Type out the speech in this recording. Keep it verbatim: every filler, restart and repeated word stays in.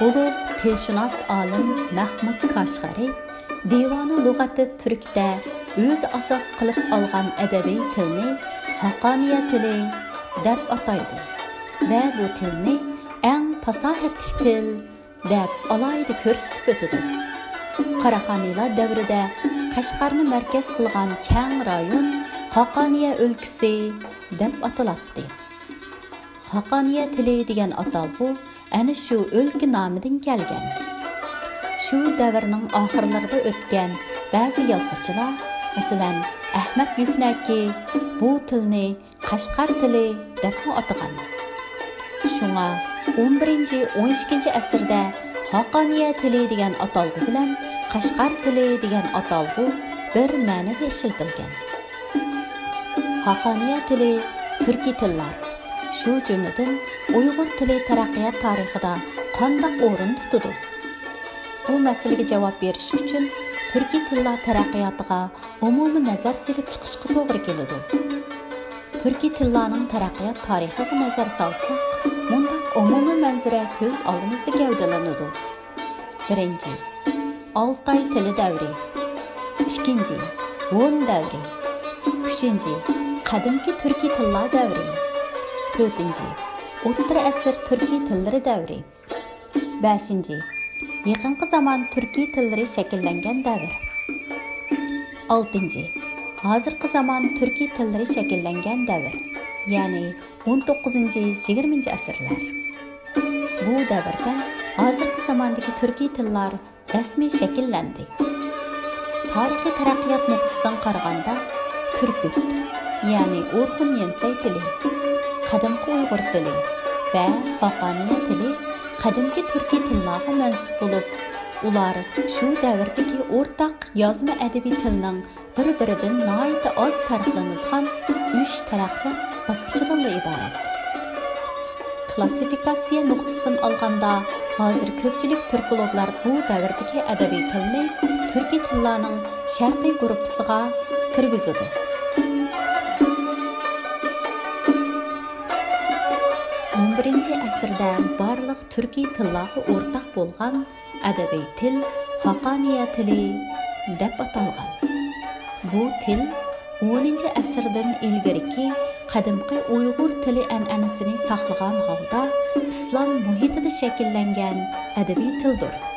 ئۇلۇغ تىلشۇناس ئالىم مەھمۇد كاشغەرى دىۋانۇ لۇغەتىت تۈركتە ئۆزى ئاساس قىلىپ ئالغان ئەدەبىي تىلنى خاقانىيە تىلى دەپ ئاتايدۇ ۋە بۇ تىلنى ئەڭ پاساھەتلىك تىل دەپ ئالاھىدە كۆرسىتىپ ئۆتىدۇ. قاراخانىيلار دەۋرىدە قەشقەرنى مەركەز قىلغان كەڭ رايون خاقانىيە ئۆلكىسى دەپ ئاتىلاتتى. خاقانىيە تىلى دېگەن ئاتالغۇ ئەنە شۇ ئۆلكە نامىدىن كەلگەن. شۇ دەۋرنىڭ ئاخىرلىرىدا ئۆتكەن بەزى يازغۇچىلار، مەسىلەن، ئەھمەد يۈكنەكى بۇ تىلنى قەشقەر تىلى دەپمۇ ئاتىغان. شۇڭا ئون بىرىنچى، ئون ئىككىنچى ئەسىردە خاقانىيە تىلى دېگەن ئاتالغۇ بىلەن قەشقەر تىلى دېگەن ئاتالغۇ بىر مەنىدە ئىشلىتىلگەن. خاقانىيە تىلى تۈركىي تىللار، شۇ جۈملىدىن ئۇيغۇر تىلى تەرەققىيات تارىخىدا قانداق ئورۇن تۇتىدۇ؟ بۇ مەسىلىگە جاۋاب بېرىش ئۈچۈن تۈركىي تىللار تەرەققىياتىغا ئومۇمىي نەزەر سېلىپ چىقىشقا توغرا كېلىدۇ. تۈركىي تىللارنىڭ تەرەققىيات تارىخىغا نەزەر سالساق، مۇنداق ئومۇمىي مەنزىرە كۆز ئالدىمىزدا گەۋدىلىنىدۇ. بىرىنچى، ئالتاي تىلى دەۋرى. ئىككىنچى، ھون دەۋرى. ئۈچىنچى، قەدىمكى تۈركىي تىللار دەۋرى. تۆتىنچى، ئوتتۇرا ئەسىر تۈركىي تىللىرى دەۋرى. بەشىنچى، يېقىنقى زامان تۈركىي تىللىرى شەكىللەنگەن دەۋر. ئالتىنچى، ھازىرقى زامان تۈركىي تىللىرى شەكىللەنگەن دەۋر، يەنى ئون توققۇزىنچى، يىگىرمىنچى ئەسىرلەر. بۇ دەۋردە ھازىرقى زاماندىكى تۈركىي تىللار رەسمىي شەكىللەندى. تارىخىي تەرەققىيات نۇقتىسىدىن قارىغاندا، تۈركۈت، يەنى ئورخۇن يەنسەي تىلى، قەدىمكى ئۇيغۇر تىلى ۋە خاقانىيە تىلى قەدىمكى تۈركىي تىللارغا مەنسۇپ بولۇپ، ئۇلار شۇ دەۋردىكى ئورتاق يازما ئەدەبىي تىلنىڭ بىر-بىرىدىن ناھايىتى ئاز پەرقلىنىدىغان ئۈچ تەرەققىيات باسقۇچىدىنلا ئىبارەت. كلاسسىفىكاتسىيە نۇقتىسىدىن ئالغاندا، ھازىر كۆپچىلىك تۈركولوگلار بۇ دەۋردىكى ئەدەبىي تىلنى تۈركىي تىللارنىڭ شەرقىي گۇرۇپپىسىغا كىرگۈزىدۇ. ئون بىرىنچى ئەسىردە بارلىق تۈركىي تىللارغا ئورتاق بولغان ئەدەبىي تىل خاقانىيە تىلى دەپ ئاتالغان. بۇ تىل ئونىنچى ئەسىردىن ئىلگىرىكى قەدىمكى ئۇيغۇر تىلى ئەنئەنىسىنى ساقلىغان ھالدا ئىسلام مۇھىتىدا شەكىللەنگەن ئەدەبىي تىلدۇر.